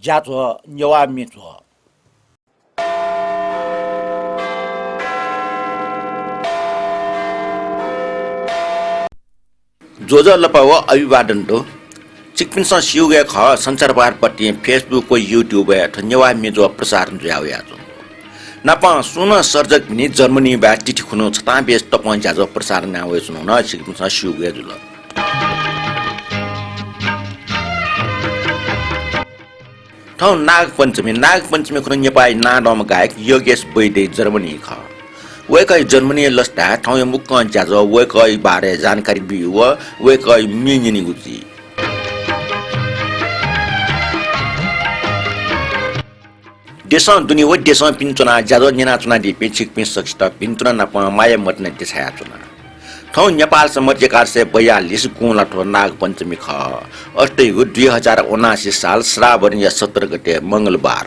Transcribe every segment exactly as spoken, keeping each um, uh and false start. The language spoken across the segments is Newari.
ज्याझ्वः नेवाः म्ये झ्वः। ज्वजलपा व अभिवादन दु। छिकपिन्सं स्यूगु हे खः, सञ्चारपहाड पट्टिं Facebook व YouTube-य् थ्व नेवाः म्ये झ्वः प्रसारण जुया वयाच्वंगु। नापं सुं नं सर्जक न्हि जर्मनी बाय् तिथि खुन्हु छतां बेस तकं ज्याझ्वः प्रसारण याना वयाच्वंगु नं छिकपिन्सं स्यूगु हे जुल। थौं नागपञ्चमी, नागपञ्चमी खुन्हु नेपाःया नांदंम्ह गायक योगेश वैद्य जर्मनी खः। वय्कःया जर्मनी लसताय् थौंया मुक्कं ज्याझ्वः वय्कःया बारे जानकारी बीगु व वय्कःया म्ये न्यनेगु जुइ। देशं दुने व देशं पिने च्वनाः ज्याझ्वः न्यनाच्वनादीपिं छिकपिं सकसित भिन्तुना नापं माया मतिना देछायाच्वना। थौं नेपाल संवत् एघार सय बयालिस गुंलाथ्व नागपञ्चमी खः। अथे धइगु दुई हजार उनासी साल श्रावणया सत्र गते मंगलबार।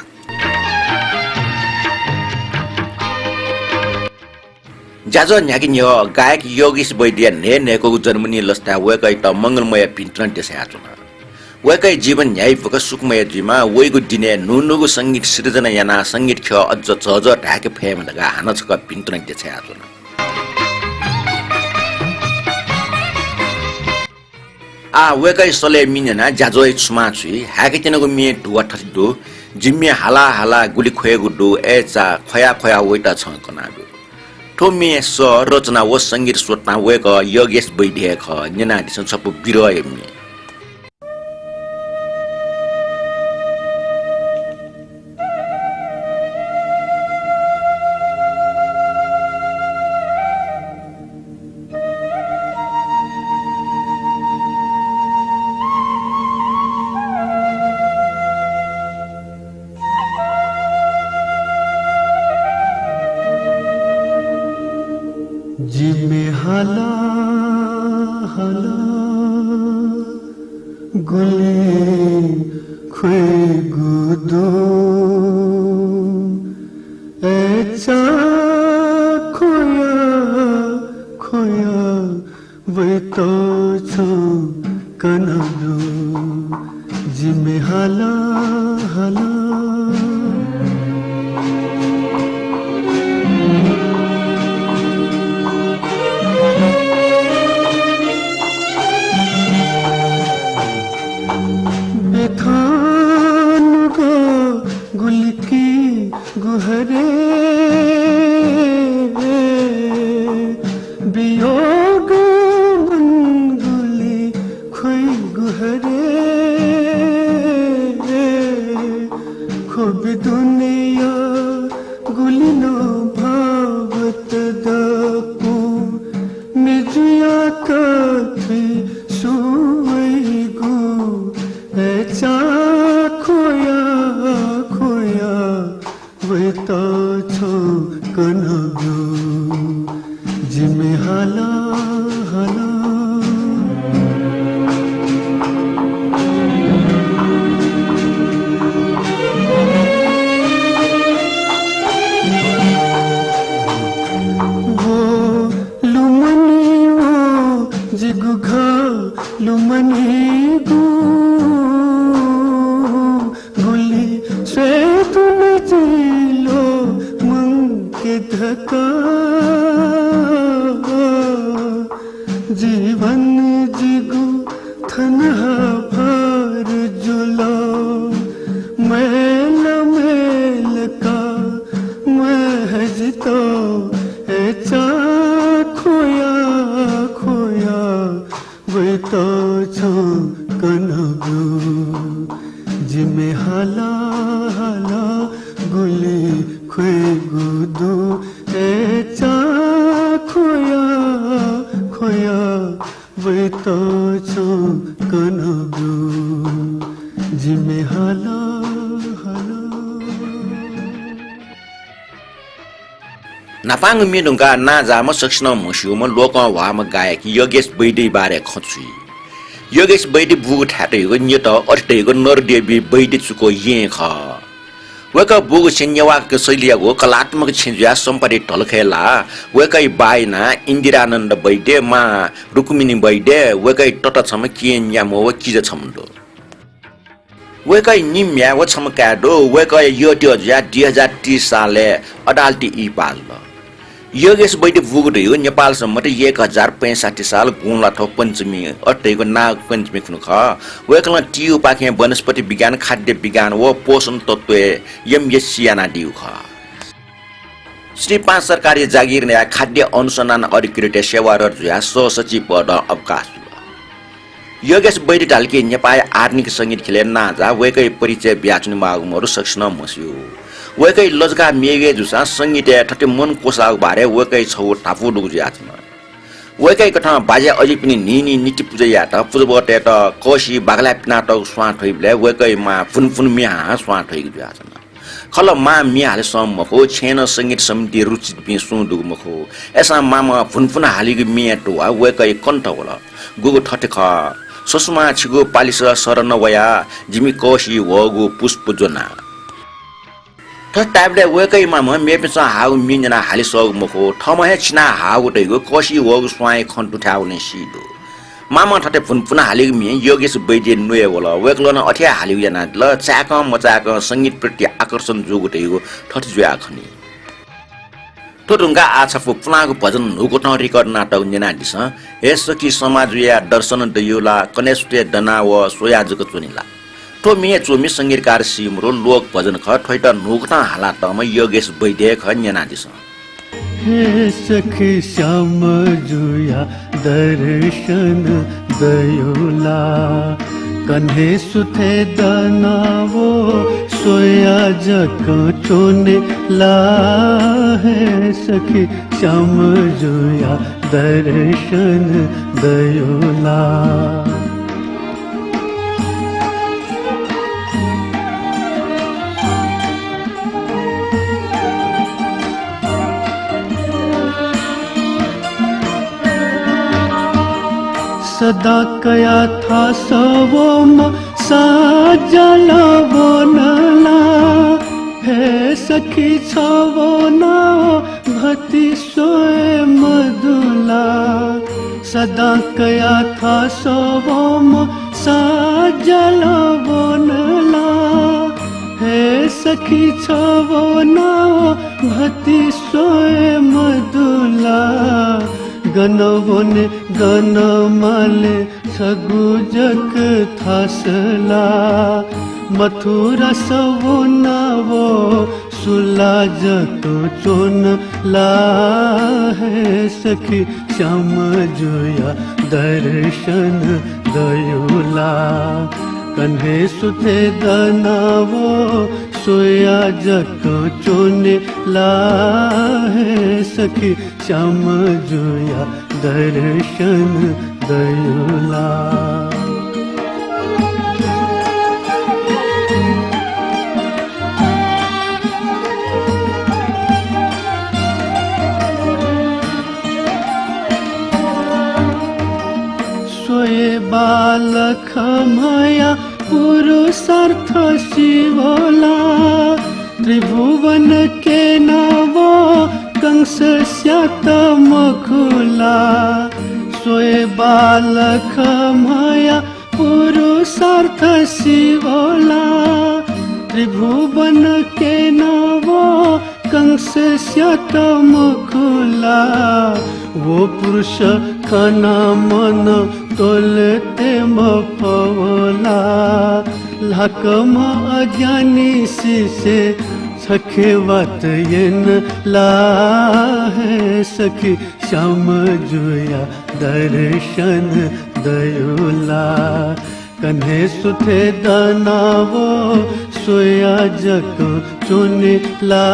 ज्याझ्वः न्ह्याके न्ह्यः गायक योगेश वैद्यया न्हय् न्हय्कःगु जर्मनी लसताय् वय्कःयात मंगलमय भिन्तुना देछायाच्वना। वय्कःया जीवन न्ह्याइपुक सुखमय जुइमा, वइगु दिनय् न्हून्हूगु संगीत सिर्जना यानाः संगीत ख्यः अझ झःझः धायेके फयेमा धकाः हानं छकः भिन्तुना देछायाच्वना। आः वय्कःया सलय् मि न्यनाः ज्याझ्वःया छुमां छुइ हाय्के त्यनागु म्ये धुवा थथे दु। जिमि म्ये हाला हाला गुलि ख्वयेगु दु, अय् चा ख्वया ख्वया वइत छं कनागु। थ्व म्ये सः, रचना व संगीत स्वतां वय्कः योगेश वैद्य हे खः। न्यनादिसँ छपु बिरहया म्ये। जिमि हाला हाला गुलि ख्वयेगु दु, अय् चा ख्वया ख्वया वइत छं कनागु। जिमि हाला हाला। बेथानुगः गुलिकी गुहरे बियोग मन गुलि ख्वइ गुहरे। ख्वबि दुनिया गुलि नं भावत दपु मिजुया कथि सुवइगु। अय् चा ख्वया ख्वया वइत छं कनागु। जिमि हाला हाला। वो लुमनी वो जिगु घ लुमनी गु। गुलि स्वये धुन जिलो मंके धकाः। जीवन जिगु थन हाभार जुल। मैल मैल का महजितो। अय् चा ख्वया ख्वया वइत छं कनागु। जिमि हाला हाला गुलि ख्वयेगु दु। अय् चा ख्वया ख्वया वइत छं कनागु। जिमि हाला हाला। न्हापांगु म्ये धुंकाः नांजाःम्ह सकसिनं म्हस्यूम्ह लोकं ह्वाःम्ह गायक योगेश वैद्यया बारे खँ छुइ। योगेश वैद्य बूगु थाय् धइगु न्यत अथे धइगु नरदेवी वैद्य चुको येँ खः। वय्कः बूगु छेँ नेवाः शैलीयागु कलात्मक छेँ जुयाः सम्पादि धलखय् लाः। वय्कःया बाःया नां इन्दिरानन्द वैद्य, मां रुक्मिणी वैद्य, वय्कःया तता छम्ह, केहेँ न्याम्ह व किजा छम्ह दु। वय्कःया निम्ह म्ह्याय् व छम्ह काय् दु। वय्कःया यःत्यः जुयाः दुई हजार तीस सालय् अदालती ई पाः जुल। योगेश वैद्य बूगु धइगु नेपाल सम्बत एक हजार पैंसठ्ठी साल गुंलाथ्व पञ्चमी, अथे धइगु नाग पञ्चमी खुन्हु खः। वय्कलं टीयूपाखें वनस्पति विज्ञान, खाद्य विज्ञान व पोषण तत्वय् एमएससी यानादीगु खः। श्री पाँच सरकारया जागिर नयाः खाद्य अनुसन्धान अधिकृतय् सेवारत जुयाः सहसचिव पदं अवकाश जुल। योगेश वैद्य धाल कि नेपाःया आधुनिक संगीत ख्यलय् नांजाः वय्कःया परिचय बियाच्वनेमाःगु मरु सकसिनं म्हस्यू। वय्कःया लजगाः मेगु हे जूसां संगीतय् थथे मन क्वसाःगु बारे वय्कःया छगू धापू दुगु जुयाच्वन। वय्कःया कथं बाज्या अजिपिनि न्हिं न्हिं निति पुजा यायेत पुजाबहतय्त कःसिइ बाकलाय् पिनातःगु स्वां थ्वइबलय् वय्कःया मां भुनभुन म्ये हां स्वां थ्वइगु जुयाच्वन। खः ला मां म्ये हाले सं मखु, छेँय् नं संगीत समितिइ रुचिपिं सुं दुगु मखु। अय्सां मामं भुनभुन हालीगु म्ये तुवाः वय्कःया कण्ठ वल। गुगु थथे खः, ससुमां छिगु पालिस शरण वयाः जिमि कःसिइ ह्वःगु पुष्प ज्वना। थथे धाइबलय् वय्कःया मामं मेपिन्सं हाःगु म्ये न्यनाः हाले सःगु मखु, थःम्हं हे छिनाः हाःगु धइगु कःसिइ ह्वःगु स्वांया खँ दुथ्याः वने सी दु। मामं थथे भुनभुन हालीगु म्ये योगेश वैद्यया न्वय् वल। वय्कलं नं अथे हे हालीगु यानादिल। चाय्कं मचाय्कं संगीत प्रति आकर्षण जूगु धइगु थथे जुयाः खनी। थ्व धुंकाः आः छपु पुलांगु भजन न्हूकथं record यानातःगु न्यनादिसँ। हे सखी समाजुया दर्शन दयु ला, कन्हय् सुथय् दना व स्वया जक च्वने ला। थ्व म्ये च्वमि संगीतकार सीमरु लोक भजन खः, थ्वयात न्हूकथं हालातःम्ह योगेश वैद्य खः, न्यनादिसँ। हे सखी श्यामजुया दर्शन दयु ला, कन्हय् सुथय् दना व स्वया जक च्वने ला। हे सखी श्यामजुया दर्शन दयु ला। सदां कयाः थासं वःम्ह साज्यालं वन ला। हे सखी छ वन भति स्वये मदु ला। सदां कयाः थासं वःम्ह साज्यालं वन ला। हे सखी छ वन भति स्वये मदु ला। गन वने गन माले छगू जक थास ला। मथुरास वना व सुला जक च्वन ला। हे सखी श्यामजुया दर्शन दयु ला। कन्हय् सुथय् दना व स्वया जक च्वने ला। हे सखी श्यामजुया दर्शन दयु ला। स्वये बालख म्हया पुरुषार्थ सिवला। त्रिभुवन केना व कंस स्यात मखुला। स्वये बालख म्हया पुरुषार्थ सिवला। त्रिभुवन केना व कंस स्यात मखुला। व पुरुष खना मन त्वलते मफवला। ल्हाकम्ह अज्ञानी शिष्य छखे वात यन ला। हे सखी श्यामजुया दर्शन दयु ला। कन्हय् सुथय् दना व स्वया जक च्वने ला।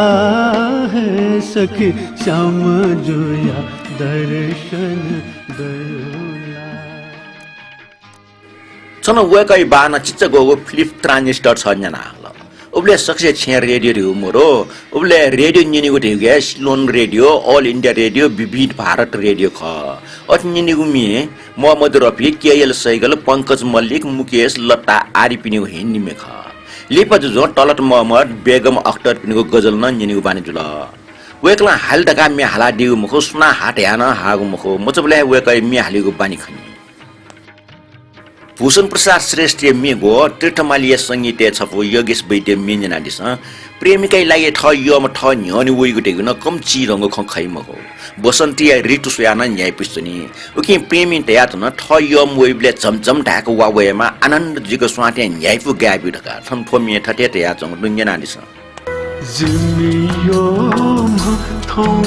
हे सखी श्यामजुया दर्शन दयु ला। छन्हु वय्कःया बाःनं चिचाग्वःगु Philips transistor छगः न्यना हल। उबलय् सकसिया छेँय् रेडियो धइगु मरु। उबलय् रेडियो न्यनेगु धइगु हे Ceylon radio, All India Radio, Vividh Bharat radio खः। अथे न्यनेगु म्ये मोहम्मद रफी, केएल सैगल, पंकज मल्लिक, मुकेश, लता आदिपिनिगु हे निम्हे खः। लिपा जुजुं तलत मोहम्मद, बेगम अख्तरपिनिगु गजल नं न्यनेगु बानी जुल। वय्कलं हाले धकाः म्ये हालादीगु मखु, सुनां हा धयाः नं हाःगु मखु, मचाबलय् हे वय्कःया म्ये हालेगु बानी खनी। भूषण प्रसाद श्रेष्ठया मेगु तीर्थमालीया संगीतय् छपु योगेश वैद्य म्ये न्यनादिसँ। प्रेमिकाया लागि थः यःम्ह थः न्ह्यःने वइगु धइगु नं कम चिधंगु खँ खइ मखु। बसन्तीया ऋतु स्वयाः नं न्ह्याइपुसे च्वनी। उकिं प्रेमीं धयाच्वन, थः यःम्ह वइबलय् झमझम धाय्क वा वयेमा, आनन्द जुइक स्वां थें न्ह्याइपु गाय् ब्यु धकाः। थन थ्व म्ये थथे तयाच्वंगु दु, न्यनादिसँ। जिमि यःम्ह थौं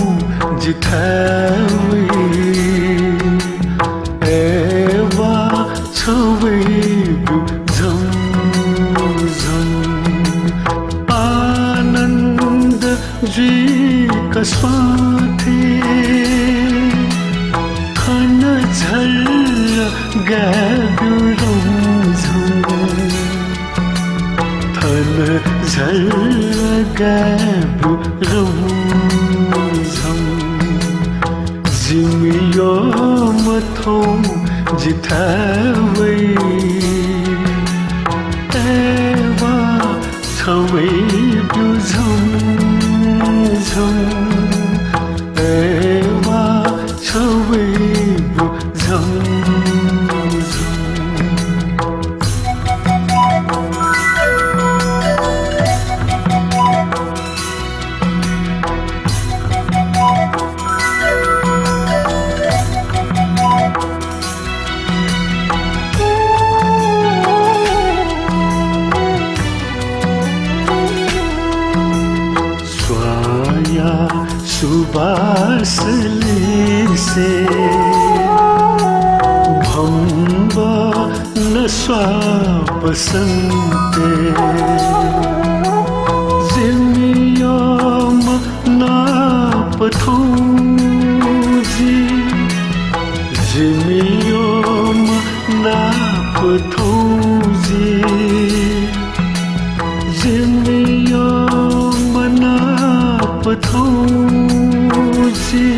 जिथाय् वइ, अय् वा छ वइब्यु झमझम। आनन्द जुइक स्वां थें थन झल्ल गाय् ब्यु रमझम। थन झल्ल गाय् ब्यु रमझम। जिमि यःम्ह थौं जिथाय् वइ, अय् वा छ वइब्यु झमझम। अय् वा छ वइब्यु झमझम। स्वांया सुवास लिसे भम्ब नस्वाः बसन्ते। जिमि यःम्ह नाप थौं जि, जिमि यःम्ह नाप थौं जि, जिमि यःम्ह नाप थौं जि।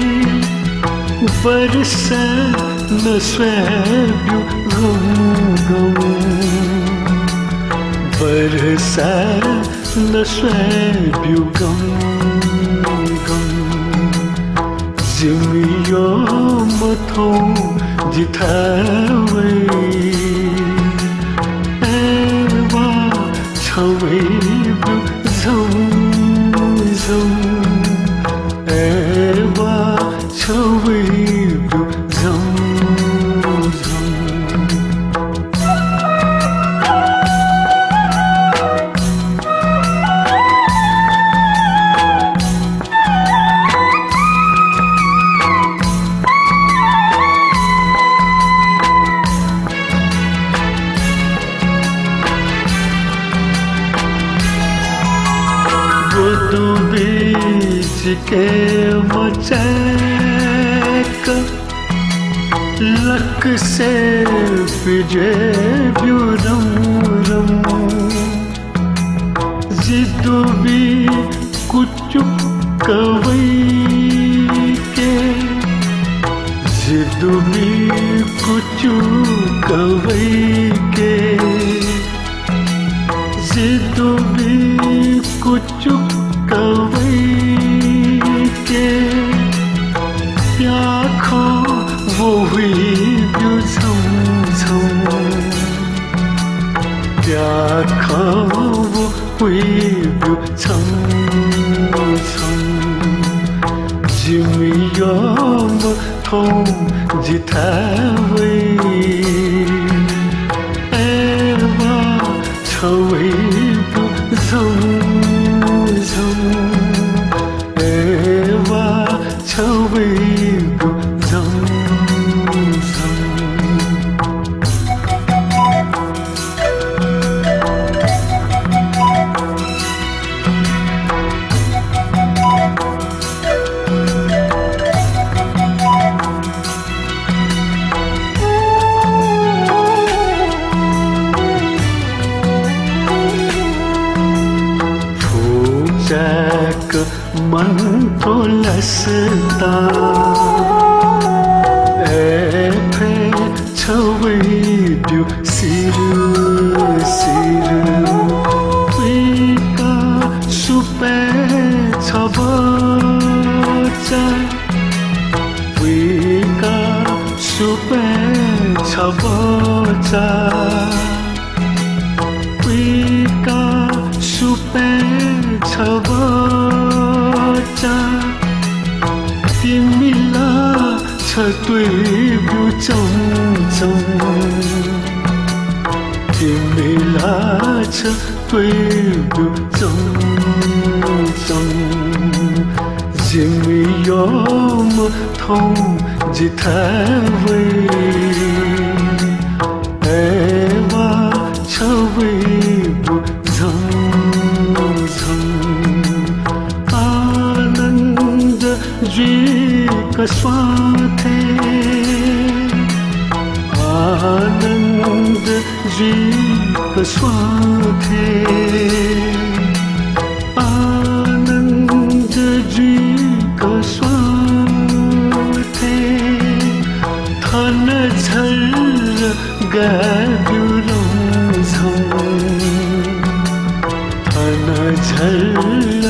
बरसाय् नस्वाय् ब्यु गम गम, बरसाय् नस्वाय् ब्यु गम गम। जिमि यःम्ह थौं जिथाय् वइ, अय् वा छ वइब्यु झमझम। अय् वा छ वइब्यु झमझम। व दुबी चिके मचाय्क लकसे पिज्वय् ब्यु रम रम। जि दुबी कुचुक वइके, जि दुबी कुचुक वइके, जि दुबी कुचुक वइके, प्याखं व हुइब्यु झमझम। प्याखं व हुइब्यु झमझम। जिमि यःम्ह थौं जिथाय् वइ, अय् वा छ वइब्यु झमझम। अय् वा छ वइब्यु झमझम। फुचाय्क मन्त्रो लसता, अय् फय् छ वइब्यु सिरु सिरु। उइका सुपय् छ बचा, उइका सुपय् छ बचा। त्वय्ब्यु चंचं, तिमि लाछ त्वय्ब्यु चंचं। जिमि यःम्ह थौं जिथाय् वइ। अय् वा छ वय्ब्यु झंझं। आनन्द जुइक स्वां थें, आनन्द जुइक स्वां थें, आनन्द जुइक स्वां थें। थन झर्र गाय्ब्यु रंझं, थन झर्र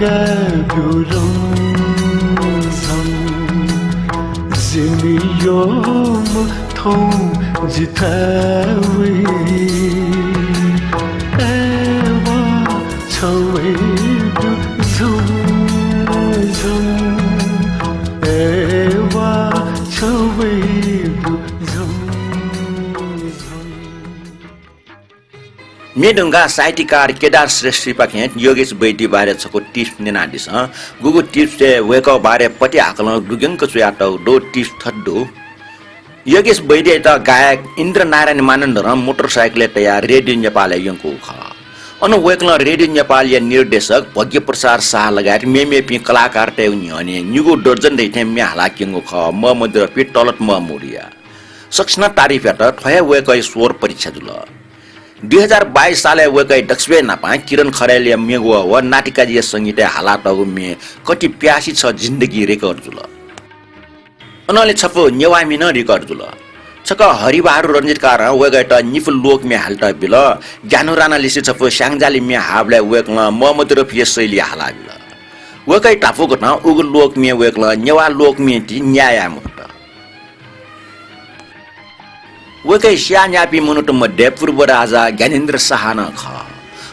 गाय्ब्यु रंझं। जिमि यःम्ह थौं जिथाय् वइ। अय् वा छ वय्ब्यु झंझं। अय् वा छ वय्ब्यु झंझं। म्ये धुंकाः साहित्यकार केदार श्रेष्ठीपाखें योगेश वैद्य बारे छकू tips न्यनादिसँ। गुगु tipsय् वय्कः बारे पति हाकलं दुग्यंक च्वयातःगु दु। Tips थथे दु। योगेश वैद्ययात गायक इन्द्रनारायण मानन्धरं मोटरसाइकलय् तयाः रेडियो नेपालय् यंकूगु खः। अन वय्कलं रेडियो नेपालया निर्देशक भोग्य प्रसाद शाह लगायत मेमेपिं कलाकारतय्गु न्ह्यःने निगू दर्जन धइथें म्ये हालाः क्यंगु खः। ममदुरफि तलत महमुरया सकसिनं तारिफ यात। थ्व हे वय्कःया स्वर परीक्षा जुल। दुई हजार बाइस सालय् वय्कःया दक्वसिबय् न्हापां किरण खरेलया म्येगु व नातिकाजीया संगीतय् हालातःगु म्ये कति प्यासी छ जिन्दगी record जुल। अनंलि छपु नेवाः म्ये नं record जुल। छकः हरिबहादुर रञ्जितकारं वय्कःयात निपु लोक म्ये हालेत बिल। ज्ञानु राणालिसे छपु स्याङ्जाले म्ये हाःबलय् वय्कलं ममदुरफिया शैली हालाबिल। वय्कःया धापू कथं उगु लोक म्ये वय्कलं नेवाः लोक म्ये ति न्याय याये मफुत। वय्कःया स्याः न्याःपिं मनूत मध्ये पूर्व राजा ज्ञानेन्द्र शाह नं खः।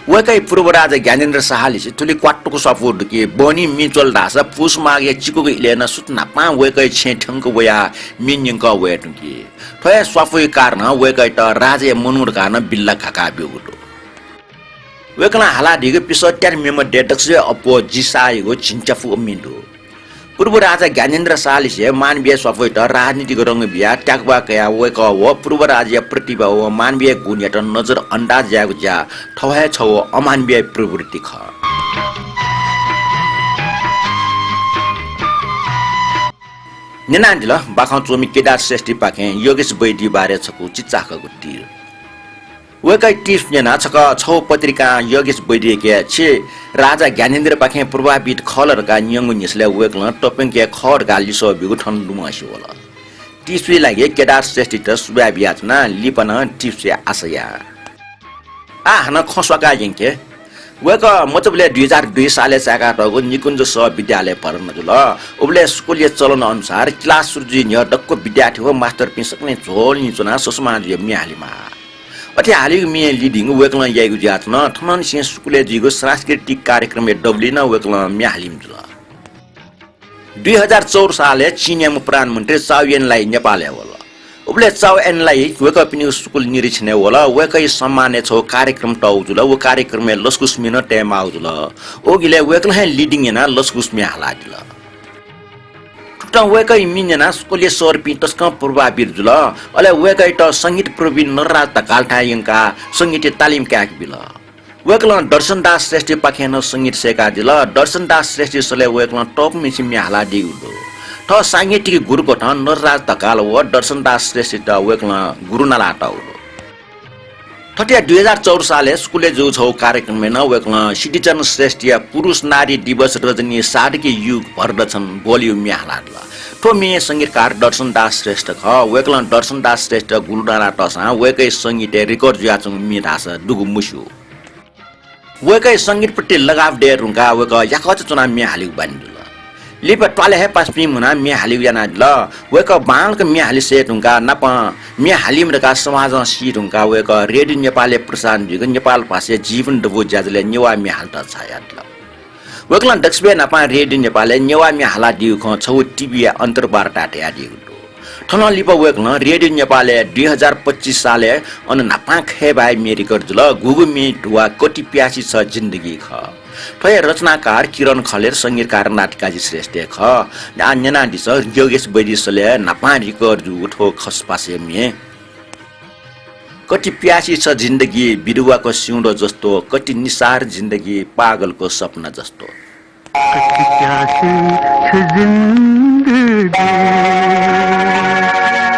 वय्कःया पूर्व राजा ज्ञानेन्द्र शाहलिसे थुलि क्वातुक स्वापू दु कि बहनी मि च्वल धाःसा पुस माघया चिकुगु इलय् नं सुथ न्हापां वय्कःया छेँय् थ्यंक वयाः म्ये न्यंकः वये धुंकी। थ्व हे स्वापूया कारणं वय्कःयात राजाया मनू धकाः नं बिल्ला घाका ब्यूगु दु। वय्कलं हालादीगु पिसः त्यात म्ये मध्ये दक्वसिबय् अप्वः जिसायागु झिंच्यापु म्ये दु। पूर्व राजा ज्ञानेन्द्र शाहलिसे मानवीय स्वापूयात राजनीतिक रंग बियाः त्यागबाः कयाः वय्कः व पूर्व राजाया प्रतिभा व मानवीय गुणयात नजरअन्दाज यायेगु ज्या थ्व हे छगू अमानवीय प्रवृत्ति खः। न्यनादिल बाखं च्वमि केदार श्रेष्ठीपाखें योगेश वैद्य बारे छकू चिचाकःगु tips। वय्कःया tips न्यनाः छकः छगू पत्रिकां योगेश वैद्ययाके छि राजा ज्ञानेन्द्रपाखें प्रभावित खः ला धकाः न्यंगु न्ह्यसलय् वय्कलं तप्यंक हे खः धकाः लिसः ब्यूगु थन लुमंसे वल। Tipsया लागि केदार श्रेष्ठीत सुभाय् बियाच्वना। लिपा नं tipsया आशा या। आः हानं खँ स्वाकाः यंके। वय्कः मचाबलय् दुई हजार दुई सालय् चाय्कातःगु निकुञ्ज सः विद्यालयय् भर्ना जुल। उबलय् स्कूलया चलन अनुसार class सुरु जुइ न्ह्यः दक्व विद्यार्थी व मास्टरपिं सकलें झ्वलय् च्वनाः ससुमाजुया म्ये हालेमाः। अथे हालीगु म्ये लिदिं वय्कलं याइगु जुयाच्वन। थनंनिसें स्कूलय् जुइगु सांस्कृतिक कार्यक्रमया दबुलिइ नं वय्कलं म्ये हालीम्ह जुल। दुई हजार चौध सालय् चीनयाम्ह प्रधानमन्त्री चाउ एनलाई नेपालय् वल। उबलय् चाउ एनलाई वय्कःपिनिगु स्कूल निरीक्षणय् वल। वय्कःया सम्मानय् छगू कार्यक्रम तःगु जुल। व कार्यक्रमय् लसकुस म्ये नं तयेमाःगु जुल। उगु इलय् वय्कलं हे लिदिं यानाः लसकुस म्ये हालादिल। थुकथं वय्कःया म्ये न्यनाः स्कूलया सरपिं तसकं प्रभावित जुल। अले वय्कःयात संगीत प्रवीण नटराज ढकालथाय् यंकाः संगीतया तालिम कायेके बिल। वय्कलं दर्शनदास श्रेष्ठीपाखें नं संगीत सय्कादिल। दर्शनदास श्रेष्ठीया सलय् वय्कलं तःपुम्हेसिगु म्ये हालादीगु दु। थः सांगीतिक गुरु कथं नटराज ढकाल व दर्शनदास श्रेष्ठीत वय्कलं गुरु नालातःगु दु। थथे दुई हजार चौध सालय् स्कूलय् जूगु छगू कार्यक्रमय् नं वय्कलं सिद्धिचरण श्रेष्ठीया पुरुष नारी दिवस रजनी साधकी युग भरदछन बोलियो म्ये हालादिल। थ्व म्ये संगीतकार दर्शनदास श्रेष्ठ खः। वय्कलं दर्शनदास श्रेष्ठीत गुरु नालातःसां वय्कःया संगीतय् record जुयाच्वंगु म्ये धाःसा दुगु मस्यू। वय्कःया संगीतप्रति लगाव दये धुंकाः वय्कः याकःचा च्वनाः म्ये हालेगु बानी जुल। लिपा त्वालय् हे पासापिं मुनाः म्ये हालेगु यानादिल। वय्कः बांलाक म्ये हाले सये धुंकाः नापं म्ये हालीम्ह धकाः समाजं सी धुंकाः वय्कः रेडियो नेपालय् प्रसारण जुइगु नेपाल भाषाया जीवन दबू ज्याझ्वलय् नेवाः म्ये हालेत झायादिल। वय्कलं दक्वसिबय् न्हापां रेडियो नेपालय् नेवाः म्ये हालादीगु खँ छगू टिभीया अन्तर्वार्ताय् धयादीगु दु। थनं लिपा वय्कलं रेडियो नेपालय् दुई हजार पच्चिस सालय् अन न्हापां खय् भाय् म्ये record जुल, गुगु म्ये धुवा कति प्यासी छ जिन्दगी खः। थ्व हे रचनाकार किरण खलेर, संगीतकार नातिकाजी श्रेष्ठ हे खः। आः न्यनादिसँ योगेश वैद्य सलय् न्हापां record जूगु थ्व खसपासया म्ये। कति प्यासी छ जिन्दगी विधुवाको सिउँदो जस्तो, कति निसार जिन्दगी पागलको सपना जस्तो। कति प्यासी छ जिन्दगी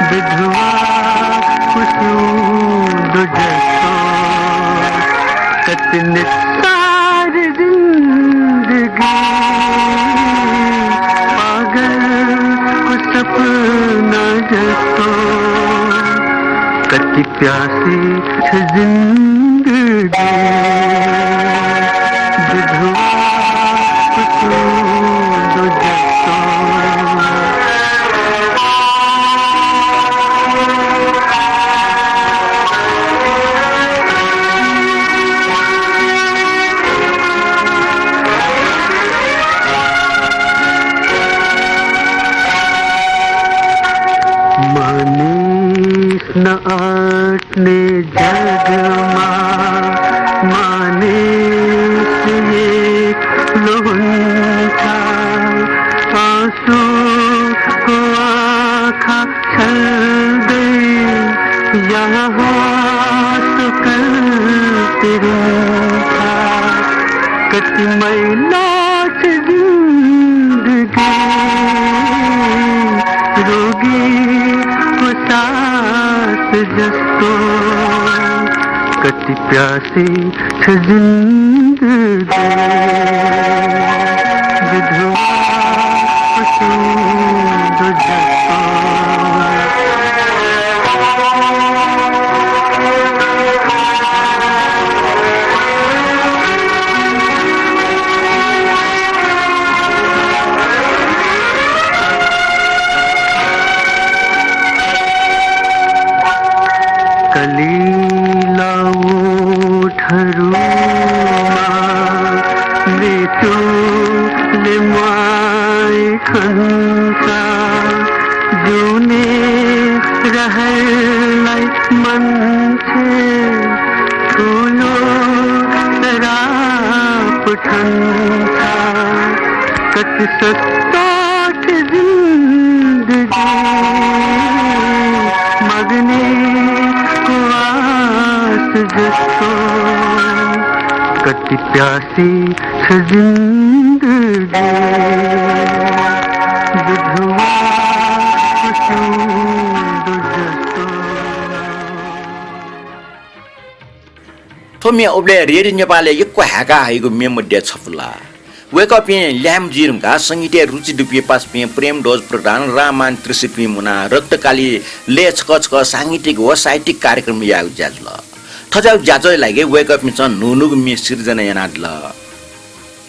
विधुवाको सिउँदो जस्तो, कति निसार जिन्दगी पागलको सपना जस्तो, कति प्यासी छ जिन्दगी विधुवाको सिउँदो जस्तो। मानिस नअट्ने जगमा मानिस एक्लो हुन्छ। आँसुको आँखा छल्दै यहाँ हाँसो कल्पिरिन्छ। कति मैला छ जिन्दगी रोगीको सास जस्तो, कति प्यासी छ जिन्दगी विधुवाको सिउँदो जस्तो। कलिला ओठहरूमा मृत्युले म्वाइ खन्छ। जुनेरहरूलाई मान्छे ठुलो सराप ठान्छ। कति सस्तो छ जिन्दगी माग्नेको आस जस्तो, कति प्यासी छ जिन्दगी विधुवाको सिउँदो जस्तो। थ्व म्ये उबलय् रेडियो नेपालय् यक्व हाय्का हइगु म्ये मध्ये छपु ला। वय्कःपिं ल्याय्म्ह जुइ धुंकाः संगीतय् रुचि दुपिं पासापिं प्रेमध्वज प्रधान, राममान त्रिशूलपिं मुनाः रक्तकाली लय् छकः छकः सांगीतिक व साहित्यिक कार्यक्रम यायेगु ज्या जुल। थज्याःगु ज्याझ्वःया लागि वय्कःपिन्सं न्हून्हूगु म्ये सिर्जना यानादिल।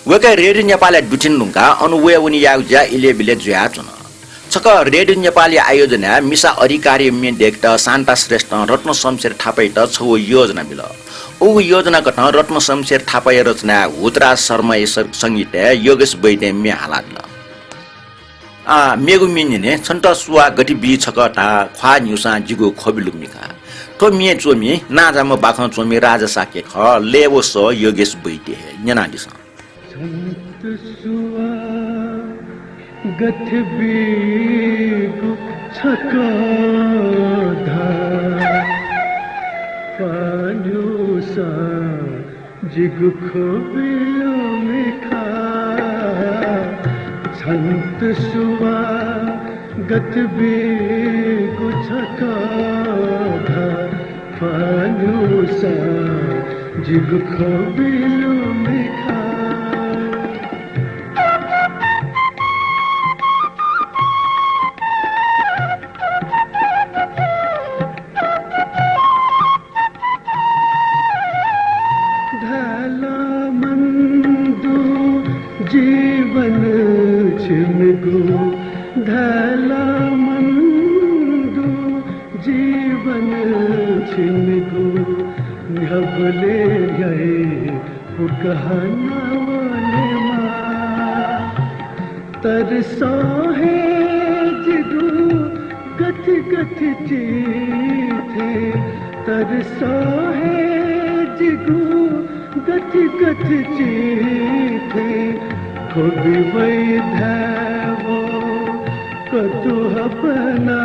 वय्कः रेडियो नेपालय् दुथ्याना धुंकाः अन वयेवने यायेगु ज्या इलय् बिलय् जुयाच्वन। छकः रेडियो नेपालया आयोजनाय् मिसा अधिकारया म्ये दय्केत शान्ता श्रेष्ठं रत्न शमशेर थापायात छगू योजना बिल। उगु योजना कथं रत्न शमशेर थापाया रचनाय् हुतराज शर्माया स-, संगीतय् योगेश वैद्यं म्ये हालादिल। आः, मेगु म्ये न्यने। छन्त सुवाः गथे बी छकः धा, ख्वाः न्ह्यूसां जिगु ख्वबिलु मिखा। थ्व म्ये च्वमि नांजाःम्ह बाखं च्वमि राजा शाक्य खः। लय् व सः योगेश वैद्य हे। न्यनादिसँ। छन्त सुवाः गथे बीगु छकः धा, ख्वाः न्ह्यूसां जिगु ख्वबिलु मिखा। छन्त सुवाः गथे बीगु छकः धा, ख्वाः न्ह्यूसां जिगु ख्वबिलु मिखा। धाल मन दु जीवन छिमिगु, धाल मन दु जीवन छिमिगु, न्ह्यबलें याइ फुक्क हानं वनेमा। तर सं हे जिगु गथे गथे चिथें तरसः हे जिगु गथे गथे चिथें ख्वबि वइ धायेवं कतुहपना,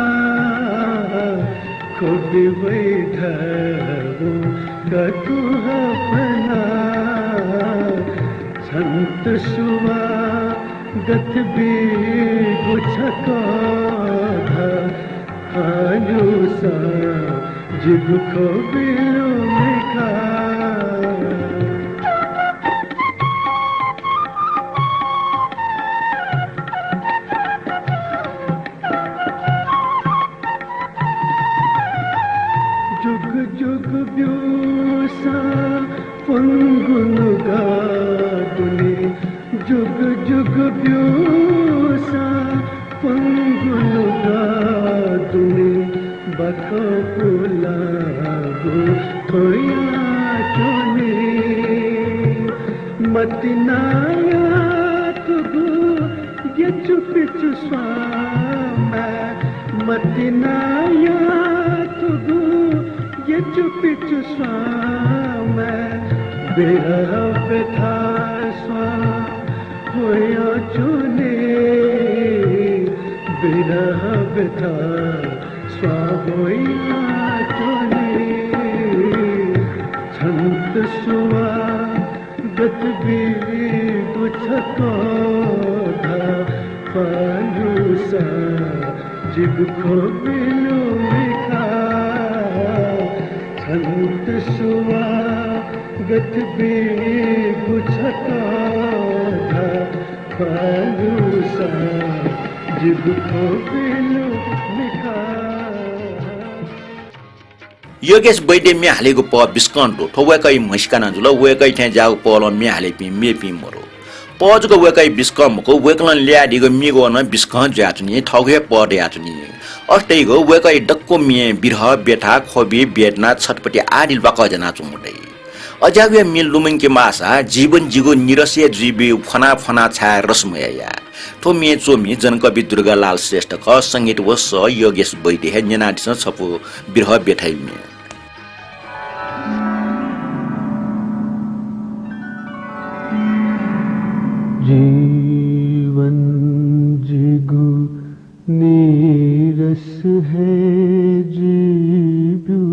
ख्वबि वइ धायेवं कतुहपना। छन्त स्वागत बीगु छकः धा आलुसा जिगु ख्वबिलु मिखा। जुग जुग ब्यूसां प्वंगु नुगः दुने, जुग जुग ब्यूसां प्वंगु नुगः दुने, बाखं पुलांगु थ्वयाच्वनी। मतिनाया तुगु यचुपिचु स्वांमाय्, मतिनाया तुगु यचुपिचु स्वांमाय्, बिरह व्यथा स्वां ह्वयाच्वनी, बिरह व्यथा स्वां ह्वयाच्वनी। छन्त स्वागत बीगु छकः धा आलुसा जिगु ख्वबिलु मिखा। छन्त स्वागत बीगु छकः धा आलुसा जिगु ख्वबिलु मिखा। योगेश वैद्य म्ये हालेगु पह बिस्कं दु। थ्व वय्कःया म्हसीका नं जुल। वय्कःया थें ज्याःगु पहलं म्ये हालेपिं मेपिं मदु। पह जक वय्कःया बिस्कं मखु, वय्कलं ल्ययादीगु म्येगु नं बिस्कं जुयाच्वनी, थःगु हे पह दयाच्वनी। अथे धइगु वय्कःया दक्व म्ये बिरह, व्यथा, ख्वबि, वेदना, छटपटी आदि ल्वाकः ज्यानाच्वंगु दइ। अज्याःगुया म्ये लुमंके माःसा जीवन जिगु नीरस हे जुइबी फ्वना फ्वना छाय् रस मयाया। थ्व म्ये च्वमि जनकवि दुर्गालाल श्रेष्ठ खः, संगीत व सः योगेश वैद्य हे। न्यनादिसँ छपु बिरह व्यथाया म्ये। जीवन जिगु नीरस हे जुइब्यु।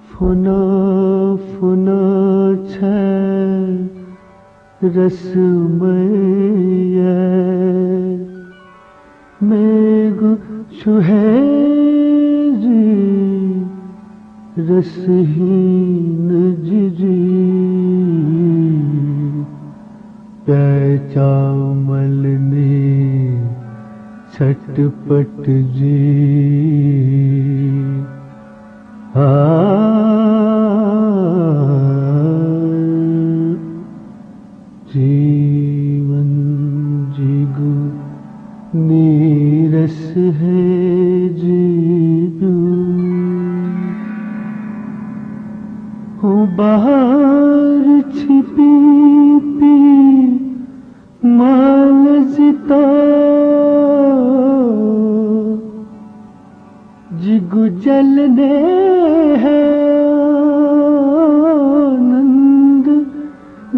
फ्वना फ्वना छाय् रसमय मेगु छु हे जुइ रसहीन जुइ। प्याय् चामल नि छटपट जुइ। आ, जीवन जिगु नीरस हे जुइब्यु। हूँ बहार छिपिं पिं माल जित। जिगु जलने हे आनन्द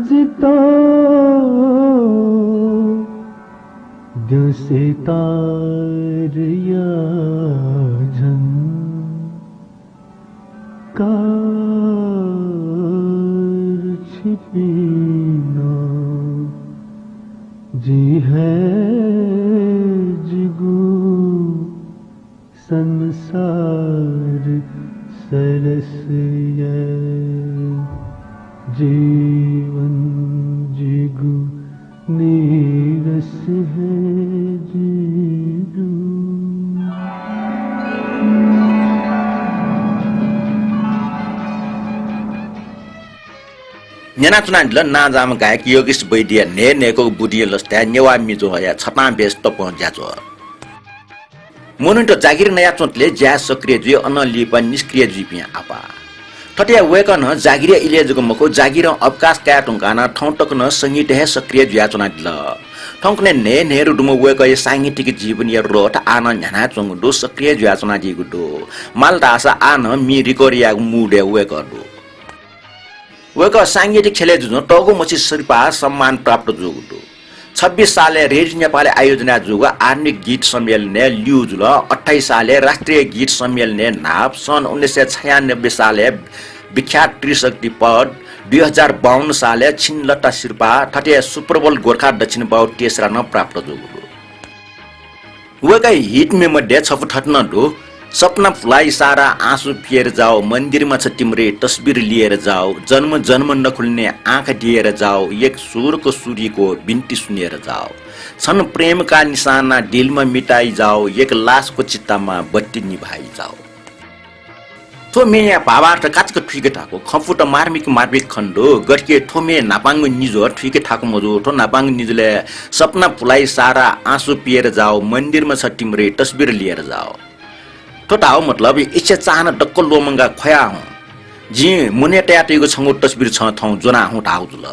जित। द्यंसे तारया झंकार छिपिं नं। जि हे जिगु संसार सरस ये। जीवन जिगु नीरस हे जिगु। न्यनाच्वनादिल नांजाःम्ह गायक योगेश वैद्यया न्हय् न्हय्कूगु बुदिंया लसताय् नेवाः म्ये ज्वःया छतां बेस तप्वः ज्याझ्वः। मनूत जागिर नयाच्वंतले ज्याय् सक्रिय जुइ, अनं लिपा निष्क्रिय जुइपिं आपाः। थथे वय्कलं जागिरया इलय् जक मखु, जागिरं अवकाश काये धुंकाः नं थौं तक नं संगीतय् हे सक्रिय जुयाच्वनादिल। थौंकन्हय् न्हय्न्हय् रुदुम्ह वय्कःया सांगीतिक जीवनया रथ आः नं न्ह्यानाच्वंगु दु, सक्रिय जुयाच्वनादीगु दु। माल धाःसा आः नं म्ये record यायेगु mood-य् वय्कः दु। वय्कः सांगीतिक ख्यलय् जुजुं तःगु मछि सिरपाः सम्मान प्राप्त जूगु दु। छब्बिस सालय् रेडियो नेपालय् आयोजना जूगु आधुनिक गीत सम्मेलनय् ल्यू जुल। अट्ठाइस सालय् राष्ट्रिय गीत सम्मेलनय् न्हाप, सन् उन्नाइस सय छयानब्बे सालय् विख्यात त्रिशक्ति पद, दुई हजार बाउन्न सालय् छिन्नलता सिरपाः, थथे Super Bowl गोर्खा दक्षिण बाहु तेस्रा नं प्राप्त जूगु दु। वय्कःया hit म्ये मध्ये छपु थथे नं दु, सपना भुलाई सारा, आँसु पिएर जाओ, मन्दिरमा छ तिम्रै तस्बिर लिएर जाओ, जन्म जन्म नखुल्ने आँखा दिएर जाओ, एक सुरको सुरीको बिन्ती सुनेर जाओ, छन प्रेमका निशाना दिलमा मिटाई जाओ, एक लासको चितामा बत्ती निभाई जाओ। थ्व म्येया भावार्थ काचाक्क थुइके थाकु, खँपुत मार्मिक मार्मिक खने दु। गथे कि थ्व म्ये न्हापांगु निज्वः थुइके थाकु मजू। थ्व न्हापांगु निज्वलय् सपना भुलाई सारा, आँसु पिएर जाओ, मन्दिरमा छ तिम्रै तस्बिर लिएर जाओ। थ्व धाःगु मतलब इच्छा चाहना दक्व ल्वःमंकाः ख्वया हुँ। जिं मनय् तयातयागु छंगु तस्बिर छं थौं ज्वना हुँ धाःगु जुल।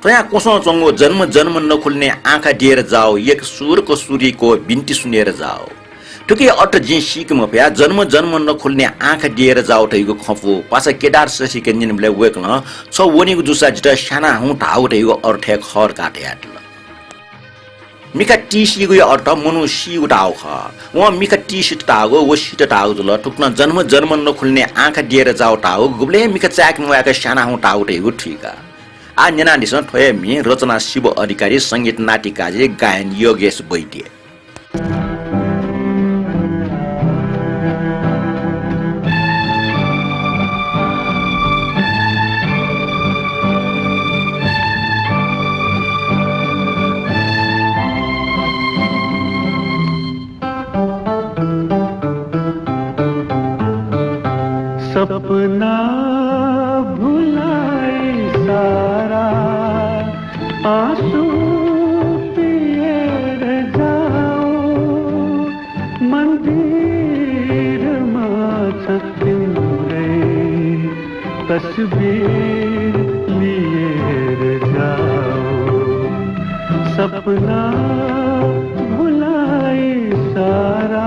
थ्वयां क्वसं च्वंगु जन्म जन्म नखुल्ने आँखा दिएर जाओ, एक सुरको सुरीको बिन्ती सुनेर जाओ। थुकिया अर्थ जिं सीके मफया, जन्म जन्म नखुल्ने आँखा दिएर जाओ धइगु खँपु पासा केदार श्रेष्ठके न्यनेबलय् वय्कलं छ वनीगु जूसा जितः स्याना हुँ धाःगु धइगु अर्थय् खः धकाः धयादिल। मिखा तिसीगु अर्थ मनू सीगु धाःगु खः। वं मिखा तिसित धाःगु, व सित धाःगु जुल। थुकथं जन्म जन्म नखुल्ने आँखा दिएर जाओ धाःगु गुबलें मिखा चाय्के म्वाय्क स्याना हुँ धाःगु धइगु थुइका। आः न्यनादिसँ थ्व हे म्ये, रचना शिव अधिकारी, संगीत नातिकाजी, गायन योगेश वैद्य। सपना भुलाई सारा, आँसु पिएर जाओ, मन्दिरमा छ तिम्रै तस्बिर लिएर जाओ, सपना भुलाई सारा।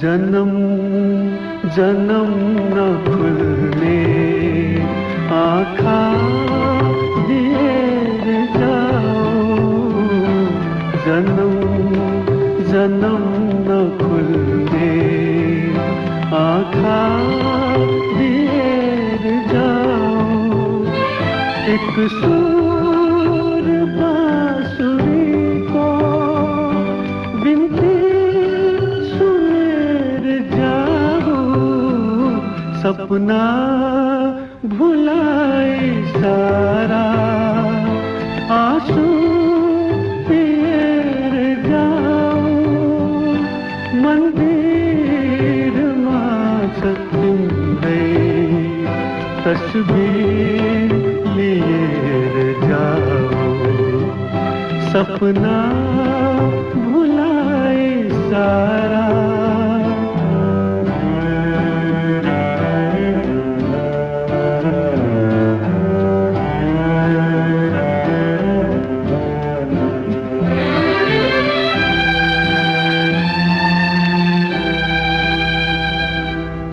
जन्म जन्म नखुल्ने आँखा दिएर जाओ, जन्म जन्म नखुल्ने आँखा दिएर जाओ, एक सुर बाँसुरीको बिन्ती सुनेर जाओ, सपना भुलाई सारा, आँसु पिएर जाओ, मन्दिरमा छ तिम्रै तस्बिर लिएर जाओ, सपना भुलाई सारा।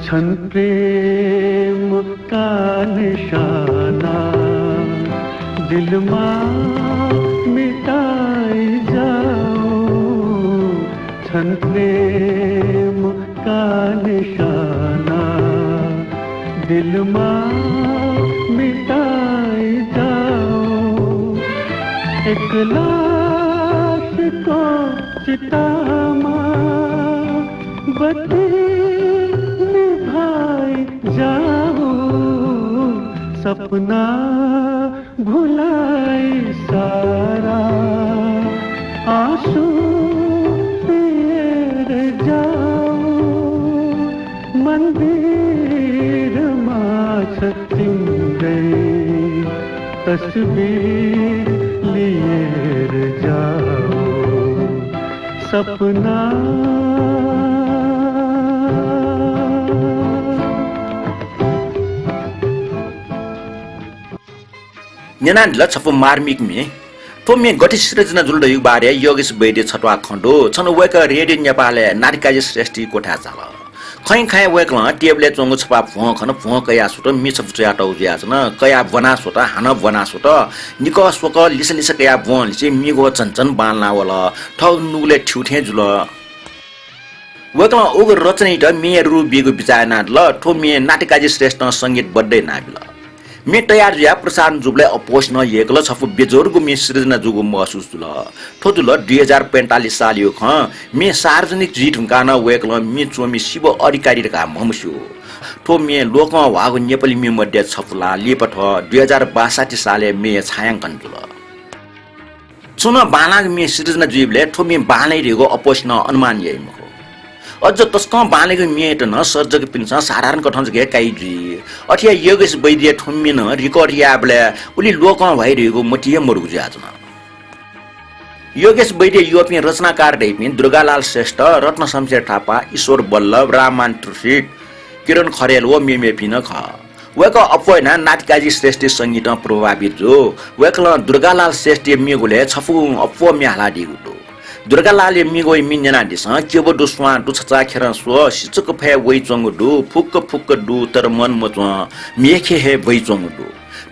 छन प्रेमका निशाना दिलमा मिटाई जाओ, छन प्रेमका निशाना दिलमा मिटाई जाओ, एक लासको चितामा बत्ती निभाई जाओ, सपना भुलाई सारा, आँसु पिएर जाओ, मन्दिर तस्वीर लिए जाओ सपना। न्यनादिल छपु मार्मिक म्ये। थ्व म्ये गथे सिर्जना जुल धइगु बारे योगेश वैद्य छत्वाः खँ दु। छन्हु वय्कः रेडियो नेपालय् नातिकाजी श्रेष्ठया क्वथाय् झाल। खँय् खँय् वय्कलं टेबलय् च्वंगु छपा भ्वं खन, भ्वं कयाः स्वत, म्ये छपु च्वयातःगु जुयाच्वन, कयाः ब्वना स्वत, हानं ब्वना स्वत। निकः स्वकः लिसा लिसा कयाः ब्वंलिसे म्ये ग्वः झन झन बांलाना वल। थःगु नुगलय् थ्यू थें जुल। वय्कलं उगु रचनायात म्येया रूप बीगु बिचाः यानादिल। थ्व म्ये नातिकाजी श्रेष्ठं संगीतबद्ध यानाबिल। म्ये तयार जुयाः प्रसारण जूबलय् अप्वःसिनं यय्कल छपु बेजोडगु म्ये सिर्जना जूगु महसुस जुल। थ्व जुल दुई हजार पैंतालिस सालयागु खँ। म्ये सार्वजनिक जुइ धुंकाः नं वय्कलं म्ये च्वमि सि व अधिकारी धकाः म्हमस्यू। थ्व म्ये लोकं ह्वाःगु नेपाली म्ये मध्ये छपु ला लिपा थ्व दुई हजार बासठी सालय् म्येया छायांकन जुल। छुं नं बांलाःगु म्ये सिर्जना जुइबलय् थ्व म्ये बांलाइ धइगु अप्वःसिनं अनुमान याइ मखु। अझ तसकं बांलाइगु म्येत नं सर्जकपिन्सं साधारण कथं जक हे काइ जुइ। अथे हे योगेश वैद्यया थ्व म्ये नं record याःबलय् उलि लोकं ह्वाइ धइगु मतिइ हे मदुगु जुयाच्वन। योगेश वैद्य यःपिं रचनाकार धइपिं दुर्गालाल श्रेष्ठ, रत्न शमशेर थापा, ईश्वर वल्लभ, राममान तुषित, किरण खरेल व मेमेपिं नं खः। वय्कः अप्वः यानाः नातिकाजी श्रेष्ठया संगीतं प्रभावित जू। वय्कलं दुर्गालाल श्रेष्ठया म्ये ग्वलय् छपु अप्वः म्ये हालादीगु दु। दुर्गालालया म्ये ग्वःया म्ये न्यनादिसँ। क्यब दु स्वां दु छचाःखेरं स्व, सिचुक फय् वइच्वंगु दु, फुक्क फुक्क दु तर मन मच्वं, म्येखे हे वइच्वंगु दु।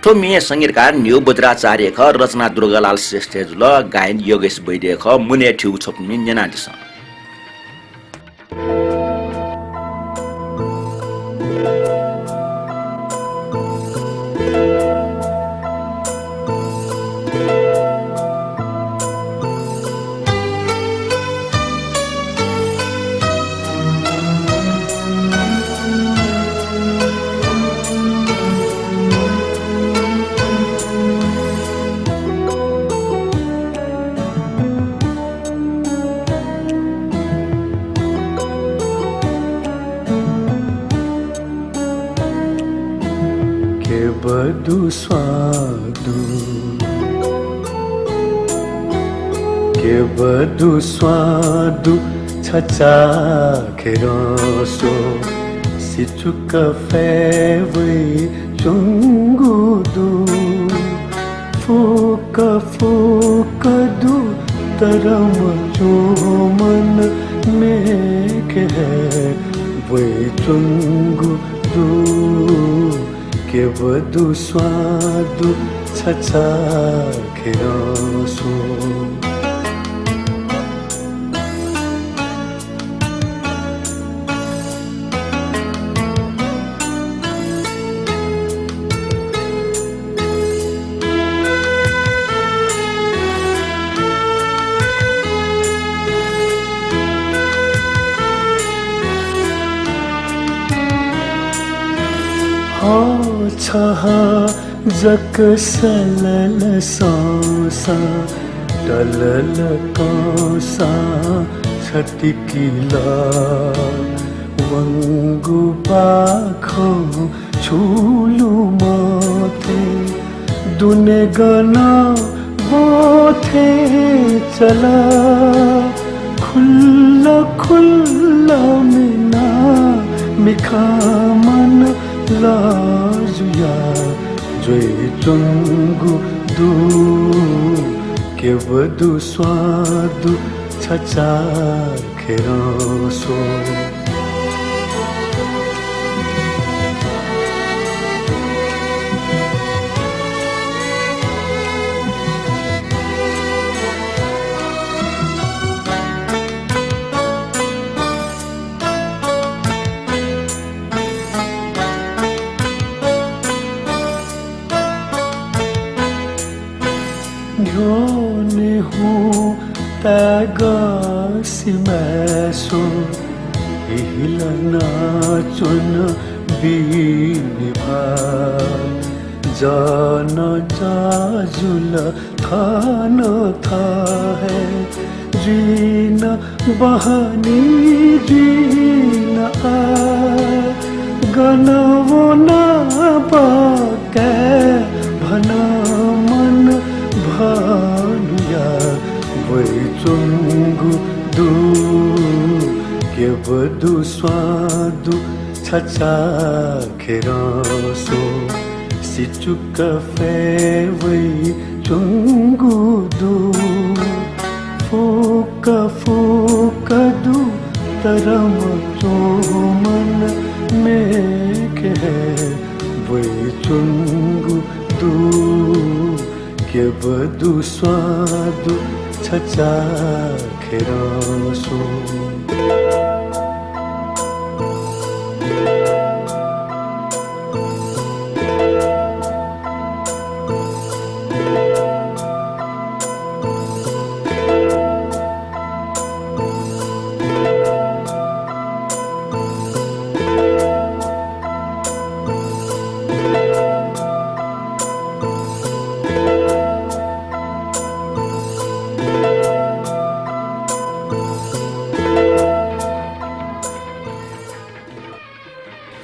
थ्व म्येया संगीतकार न्ह्यू वज्राचार्य खः, रचना दुर्गालाल श्रेष्ठया जुल, गायन योगेश वैद्य खः, मनय् थ्यूगु छपु म्ये न्यनादिसँ। क्यब दु स्वां दु, क्यब दु स्वां दु छचाःखेरं स्व, सिचुक फय् वइच्वंगु दु। फुक्क फुक्क दु तर मच्वं मन, म्येखे हे वइच्वंगु दु। क्यब दु स्वां दु छचाःखेरं स्व। हः छहां जक सलल संसां, तलल कंसां छतिकिल। वंगु बाखं छुलु मथें दुने गनं वथें चल। खुल्ल खुल्ल मिना मिखा मन लः जुया जुइच्वंगु दु। क्यब दु स्वां दु छचाःखेरं स्व। न्ह्यःने हुँ ताय्‌गः सिमाय् स्व, हिहिलाना च्वन बिनिभा। जः नं जः जुल, थः नं थः हे, जुइ नं बहनी जुइ नं आः। गन वना बकाये भन अनुया वइच्वंगु दु, क्यब दु, स्वां दु, छचाःखेरं स्व। सिचुक फय् वइच्वंगु दु, फुक्क फुक्क दु, तर मच्वंम्ह नं मेखे हे वइच्वंगु दु। क्यब दु, स्वां दु, छचाःखेरं स्व।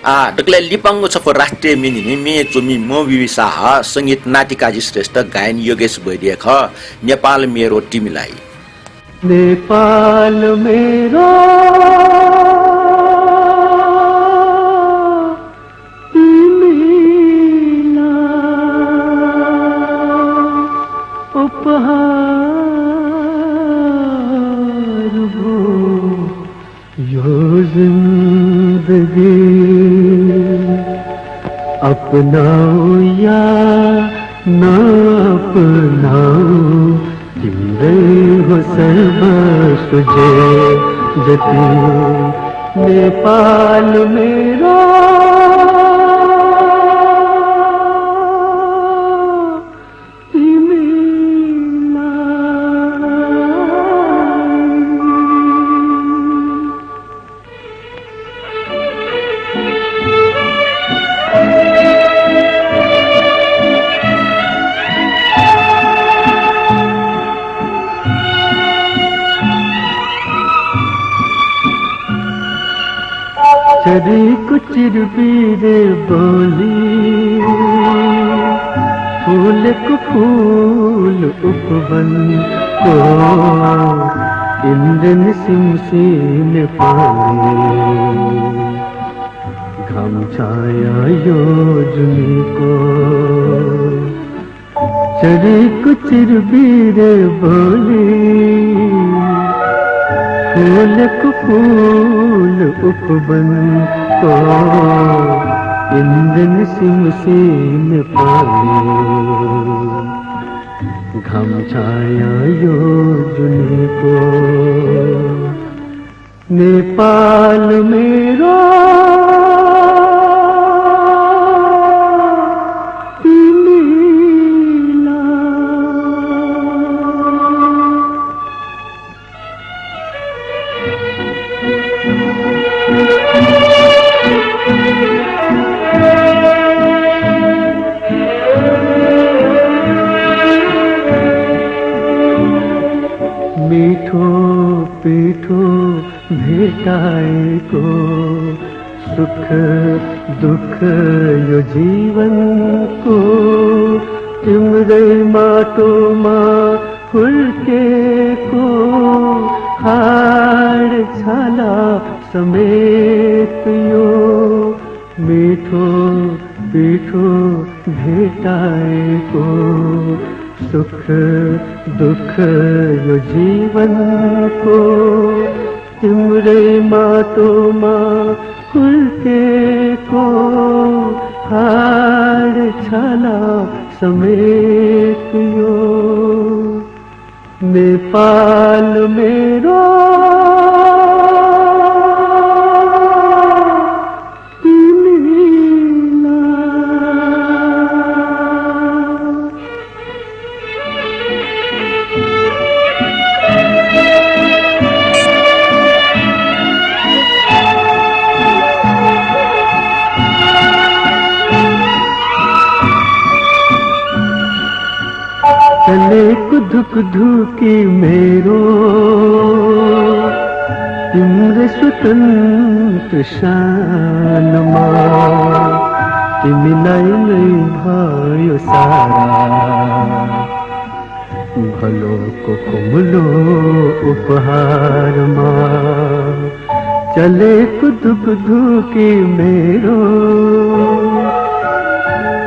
आः, दकलय् लिपांगु छपु राष्ट्रिय म्ये न्ह्यःने म्ये च्वमिम्ह विवि शाह, संगीत नातिकाजी श्रेष्ठ, गायन योगेश वैद्य खः। नेपाल मेरो तिमिलाई। नेपाल मेरो तिमिलाई उपहार भो यो जिन्दगी। अपनाऊ या नअपनाऊ, तिम्रै हो सर्वस्व जे जति। नेपाल मेरो तिमीलाई। झरीको चिरबिरे बोली, फुलेको फुल उपवनको इन्द्रनिसि मुसि नेपाली। घाम छाया यो जुनीको झरीको चिरबिरे बोली, फुलेको फुल उपवनको इन्द्रनिसि मुसि नेपाली। घाम छाया यो जुनीको नेपाल मेरो तिमीलाई। मिठो पिठो भेटाएको सुख दुःख यो जीवनको, तिम्रै माटोमा हुर्केको हाड छाला समेत यो मिठो पिठो भेटाएको सुख दुःख यो जीवनको, तिम्रै माटोमा हुर्केको हाड छाला समेत यो नेपाल मेरो तिमीलाई। चलेको धुकधुकी मेरो तिम्रै स्वतन्त्र शानमा तिमीलाई नै भयो सारा। भलोको कुमुलो उपहारमा चलेको दुःख दुःखी मेरो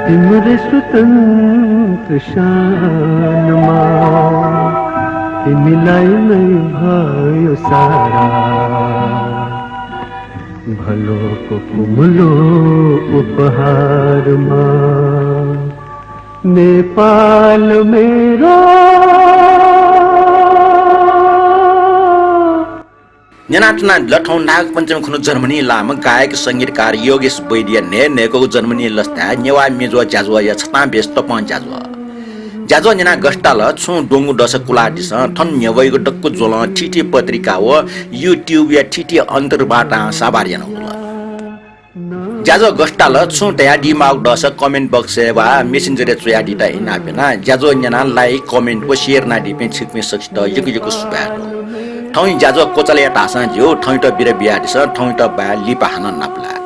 तिम्रै स्वतन्त्र शानमा तिमीलाई नै भयो सारा। भलोको कुमुलो उपहारमा नेपाल मेरो। न्यनाच्वनादिल थौं नागपञ्चमी खुन्हु जर्मनी लाःम्ह गायक संगीतकार योगेश वैद्यया न्हय् न्हय्‌कःगु जर्मनी लसताय् नेवाः मेज्वः ज्याझ्वःया छतां बेस तपं ज्याझ्वः। ज्याझ्वः न्यनाः गथे ताल, छुं द्वंगु दःसा कुलादिसँ, थन न्ह्यब्वइगु दक्व ज्वलं थीथी पत्रिका व YouTube-या थीथी अन्तर्वार्तां साभार यानागु दु। ज्याझ्वः गथे ताल, छुं धयादीमाःगु दःसा comment box-य् वा Messenger-य् च्वयादीत इनाप याना। ज्याझ्वः न्यनाः like, comment व share यानादीपिं छिकपिं सकसित यक्व यक्व सुभाय् दु। थौंया ज्याझ्वः क्वचाल धाःसां ज्यू, थौंयात बिदा बियादिसँ, थौंयात बाय्, लिपा हानं नापलाये।